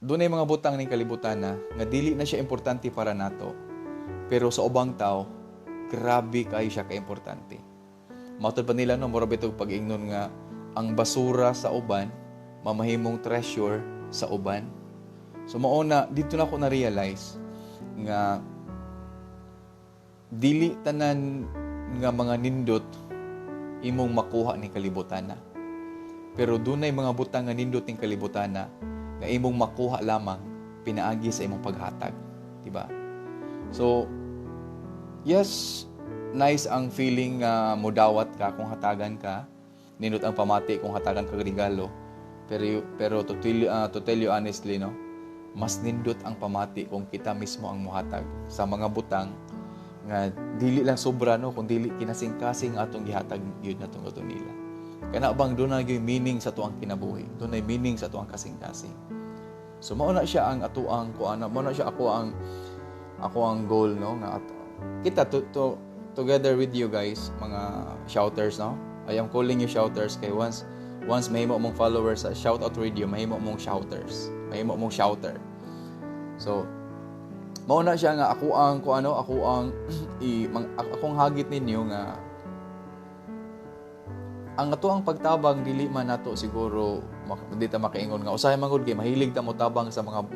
Dunay mga butang ning kalibutan na nga dili na siya importante para nato. Pero sa ubang tao, grabe kayo siya ka-importante. Matod pa nila, no, mura bitog pag-ingnon nga ang basura sa uban mamahimong treasure sa uban. So mao na dito na ako na-realize nga dili tanan nga mga nindot imong makuha ni kalibutan na. Pero dunay mga butang nga nindot ning kalibutan na nga imong makuha lamang pinaagi sa imong paghatag, di ba? So yes, nice ang feeling nga mudawat ka kung hatagan ka, nindot ang pamati kung hatagan ka regalo. Pero pero to tell you honestly, no, mas nindot ang pamati kung kita mismo ang muhatag sa mga butang nga dili lang sobra, no, kung dili kinasing-kasing atong gihatag yun natong ato nila. Kana bang dunay gyud meaning sa tuang kinabuhi, dunay meaning sa tuang kasing-kasing. So mao na siya ang atuang kuan, mao na siya ako ang goal, no, nga kita to together with you guys, mga shouters, no. I am calling you shouters kay once once mahimo mong followers sa Shout Out Radio, mahimo mong shouters, mahimo mong shouter. So mao na siya nga ako ang kung ano ako ang i mang, akong hagit ninyo nga ang ato ang pagtabang dili man nato siguro di ta makaingon nga usahay man gud kay mahilig ta mo tabang sa mga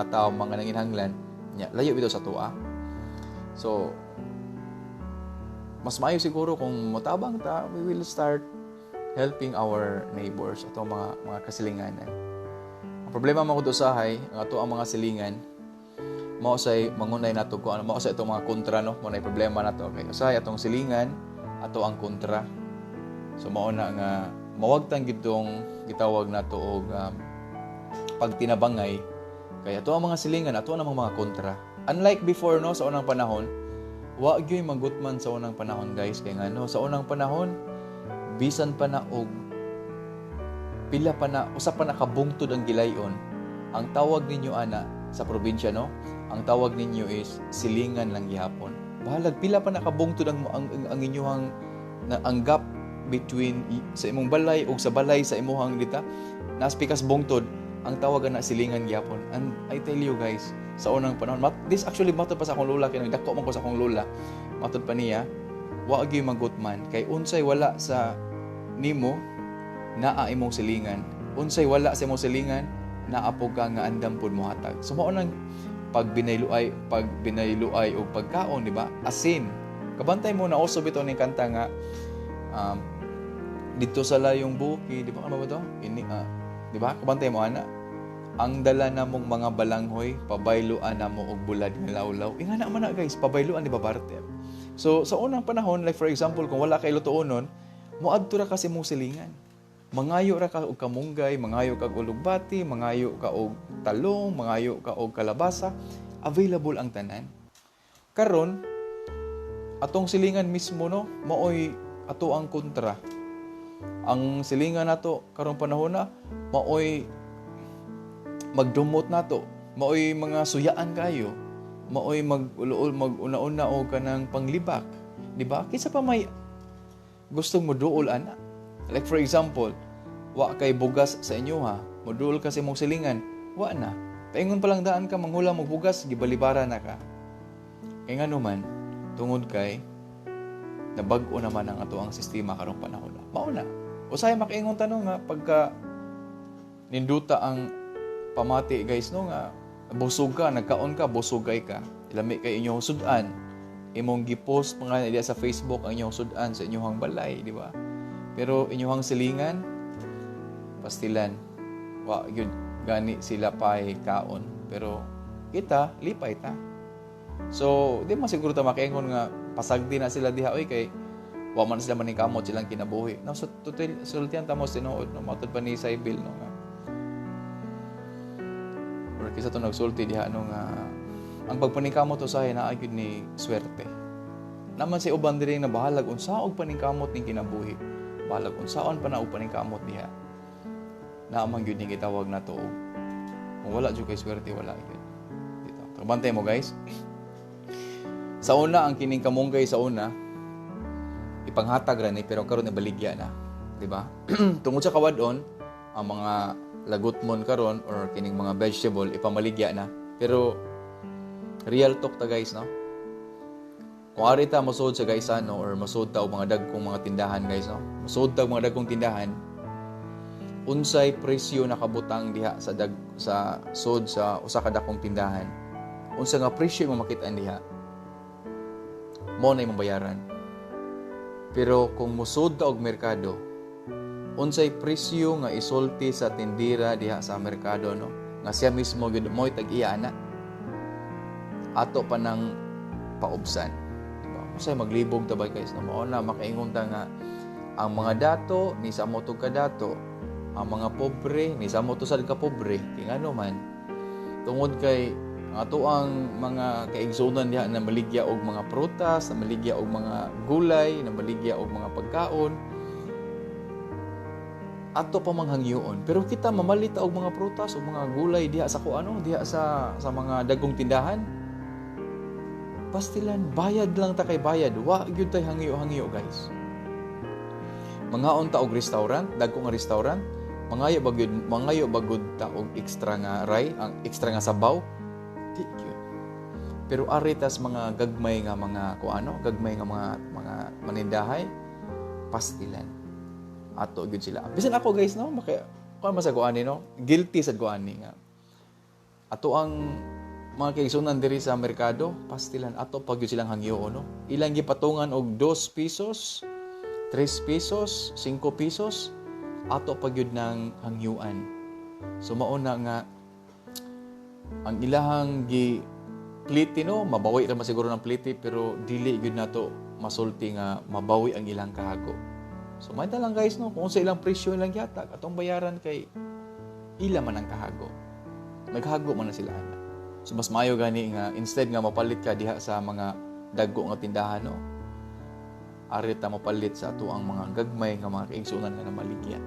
tao, mga nanginhanglan nya, layo bitaw sa tuwa. So mas maayo siguro kung motabang ta, we will start helping our neighbors, ato mga kasilinganan. Ang problema man gud usahay, ang ato ang mga silingan mao say mangunay nato ko ano, mao sa itong mga kontra, no. Mao nay problema nato kay usahay atong silingan ato ang kontra. So mao na nga mawagtang gitong gitawag nato og pagtinabangay kay ato ang mga silingan ato ang mga kontra. Unlike before, no, sa unang panahon, wa gyud magutman sa unang panahon, guys, kay ngano sa unang panahon bisan pa na og pila pa na, usa pa na kabungtod ang gilayon, ang tawag ninyo ana sa probinsya, no, ang tawag ninyo is silingan lang gihapon. Bahalag pila pa na kabungtod ang inyuhang na, ang gap between sa imong balay ug sa balay sa imuhang dita naspikas bungtod, ang tawag na silingan gyapon. And I tell you guys, sa unang panahon, this actually matod pa sa akong lola kay nagdako man ko sa akong lola, matod pa niya wa gyud magutman kay unsay wala sa nimo, naa imong silingan. Unsay wala sa imong silingan, naa po ka nga andam pud mohatag. So mao nang pag binayluay og pagkaon, di ba, asin, kabantay mo na uso bitaw ning kanta nga "Dito sa layong bukid," di ba? Ano ba to ini, di ba? Kabantay mo ana, "Ang dala na mong mga balanghoy, pabayloan na mo og bulad nga lawlaw." Ingana man na, guys, pabayloan, di ba, barter? So sa unang panahon, like for example, kung wala kay lutuonon, moadto ra kasi mong silingan, mangayo ra ka og kamunggay, mangayo ka og ulugbati, mangayo ka og talong, mangayo ka og kalabasa. Available ang tanan. Karon atong silingan mismo, no, maoy ato ang kontra. Ang silingan nato karong panahon na maoy magdumot nato, maoy mga suyaan kayo, maoy mag mag-una-una og kanang panglibak, di ba? Kinsa pa may gustong moduol ana? Like for example, wa kay bugas sa inyo ha, moduol ka sa imong silingan, wa na. Paingon pa lang daan ka mangulam og bugas, gibalibara na ka. Kay ngano man, tungod kay nabag-o naman ang ato ang sistema karong panahon na. Mao na. Usahay makaingon tanong nga pagka ninduta ang pamati, guys, no, nga busog ka, nagkaon ka, busog kay ka. Lami kay inyong sudan. Imong gipost mga diya sa Facebook ang inyong sudan sa inyong balay, di ba? Pero inyong silingan, pastilan. Wa gyud gani sila pay kaon. Pero kita lipay ta. So, di man siguro ta makaingon nga pasagdi na sila diha oy kay wa man sila maningkamot silang kinabuhi. No, so total sultian ta mo tinuod, no, matod pa ni Sybil, no, nga or kisa to nagsulti diha, no, nga ang pagpaningkamot usahay naa gyud ni swerte. Naman si uban diri na bahalag unsa og paningkamot ning kinabuhi. Bahalag unsaon pa na og paningkamot diha. Naa man gyud ning gitawag na og kung wala jud kay swerte, wala gyud. Dito. Kabantay mo, guys. Sa una, ang kining kamunggay sa una ipanghatag ra ni, pero karon ibaligya na, di ba? Tungod sa kawad-on ang mga lagutmon karon or kining mga vegetable ipamaligya na. Pero real talk ta, guys, no? Kung ari ta mosud sa Gaisano or mosud ta og mga dagkong mga tindahan, guys, no? Mosud ta og mga dagkong tindahan, unsay presyo nakabutang diha sa sud sa usa ka dakong tindahan, unsa nga presyo imong makita diha, mo na imong bayaran. Pero kung mosud ta og merkado, unsay presyo nga isulti sa tindira diha sa merkado, no, nga siya mismo gyud mo'y tag-iya ana, ato pa nang paubsan, diba? Unsay maglibog ta ba, guys, no? Mao na makaingon ta nga ang mga dato ni sa mo ka dato, ang mga pobre ni sa mo sad ka pobre. Kay ngano man, tungod kay ang ato ang mga kaigsunan diha na maligya og mga prutas, na maligya og mga gulay, na maligya og mga pagkaon, ato pa manghangyoon. Pero kita mamalit og mga prutas o mga gulay diha sa kuano, diha sa mga dagkong tindahan, pastilan bayad lang ta kay bayad, wa gyud tay hangyo-hangyo, guys. Mangaon ta og restaurant, dagko nga restaurant, mangayo ba gyud ta og extra nga ray, ang extra nga sabaw? Di gyud. Pero ari tas mga gagmay nga mga kuano, gagmay nga mga manindahay, pastilan ato gyud sila. Bisan ako, guys, no, maka kuan man sa ko ani, no, guilty sad ko ani nga ato ang mga kaigsunan diri sa merkado, pastilan ato pag gyud silang hangyo, no? Ilang gipatungan og 2 pesos, 3 pesos, 5 pesos, ato pa gyud ng hangyuan. So mao na nga ang ilahang gi pliti, no, mabawi ra man siguro ng pliti, pero dili gyud nato masulti nga mabawi ang ilang kahago. So may lang, guys, no, kung sa ilang presyo ilang gihatag, atong bayaran kay ila man ang kahago. Naghago man na sila ana. So mas maayo gani nga instead nga mapalit ka diha sa mga dagko nga tindahan, no, ari ta mapalit sa ato ang mga gagmay nga mga kaigsunan nga namaligya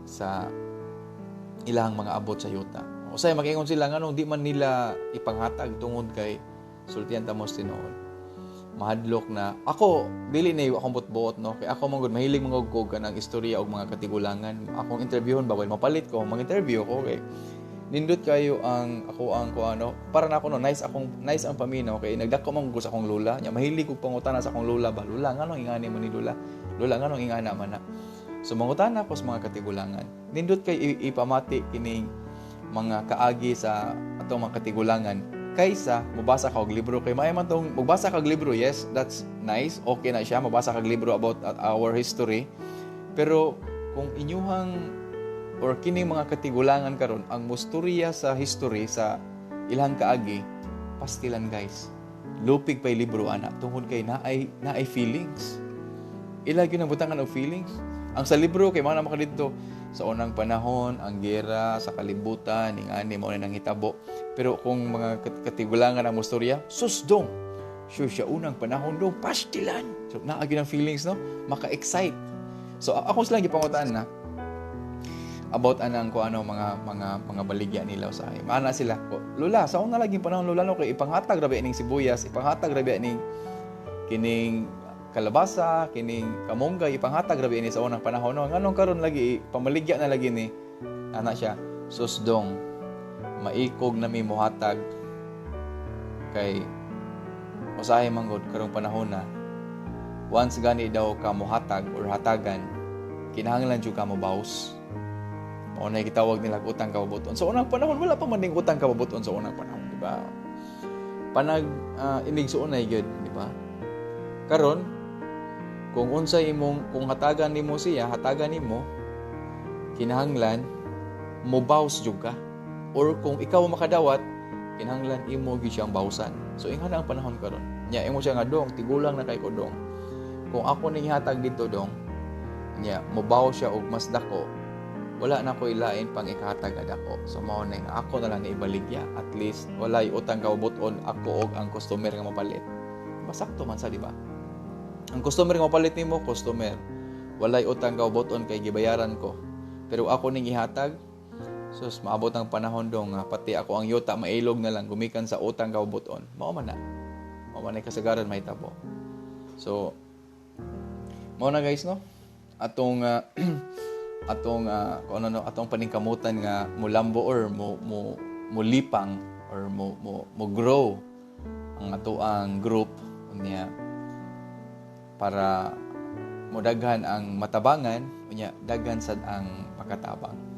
sa ilang mga abot sa yuta. Usay makaingon sila nganong di man nila ipanghatag, tungod kay sultian ta mo tinuod. Mahadlok na ako, dili na akong buot-buot, no, kay ako man gud mahilig man gud ko kanang istorya og mga katigulangan. Akong interviewon ba, well, mapalit ko, mag-interview ko kay nindot kayo ang ako ang ko ano para na ako, no? Nice akong, nice ang paminaw kay nagdako man gud sa akong lola nya. Mahilig kog pangutana sa akong lola ba, "Lola, nganong ingani man ni Lola? Lola, nganong ingana man na?" So mangutana ko sa mga katigulangan. Nindot kay ipamati kining mga kaagi sa atong mga katigulangan kaysa mobasa ka og libro, kay maayo man tong magbasa kag libro. Yes, that's nice, okay na siya mabasa kag libro about our history, pero kung inyuhang or kini mga katigulangan karon ang mustorya sa history sa ilang kaagi, pastilan, guys, lupig pa'y libro ana, tungod kay naay feelings. Ila gyud ang butangan og feelings. Ang sa libro kay mga maka didto sa unang panahon, ang gera sa kalibutan, ning ani mao na nanghitabo. Pero kung mga katigulangan ang mustorya, sus dong, sure siya unang panahon dong, pastilan. So naa gyud ang feelings, no, maka-excite. So ako silang gipangutan na about anang ko ano mga baligya nila usahay. Maana sila ko, "Lola, sa una laging panahon, Lola, no, kay ipanghatag ra ba ining sibuyas, ipanghatag ra ba ining kining kalabasa, kining kamunggay, ipanghatag ra ba ini sa unang panahon, no? Nganong karon lagi pamaligya na lagi ni?" Ana siya, "Sus dong, maikog na mi mohatag kay usahay man gud karong panahon na once gani daw ka mohatag or hatagan, kinahanglan jud ka mobaws. Mao na gitawag nila utang kababuton." Sa unang panahon wala pa man ning utang kababuton sa unang panahon, di ba? Panag inigsuonay gyud, di ba? Karon kung unsay imong, kung hatagan nimo siya, hatagan nimo, kinahanglan mobaws jud ka. Or kung ikaw makadawat, kinahanglan imo gyud siyang bawsan. So ingana ang panahon karon. Nya imo siya nga, "Dong, tigulang na kay ko, dong. Kung ako ning ihatag dito, dong, nya mobaw siya og mas dako, wala na ko ilain pang ikahatag nga dako. So mao na nga ako na lang ni ibaligya. At least walay utang kabubuton ako og ang customer nga mapalit." Masakto man sa, di ba? Ang customer nga mapalit nimo, customer. Walay utang kabubuton kay gibayaran ko. Pero ako ning ihatag, sus, maabot ang panahon dong nga pati ako ang yuta mailog na lang gumikan sa utang kabubuton. Mao man na. Mao man na kasagaran mahitabo. So mao na, guys, no? Atong atong kung ano no, atong paningkamutan nga mulambo or mo mo molipang or mo mo mo grow ang atoang group unya para modaghan ang matabangan, unya daghan sad ang makatabang.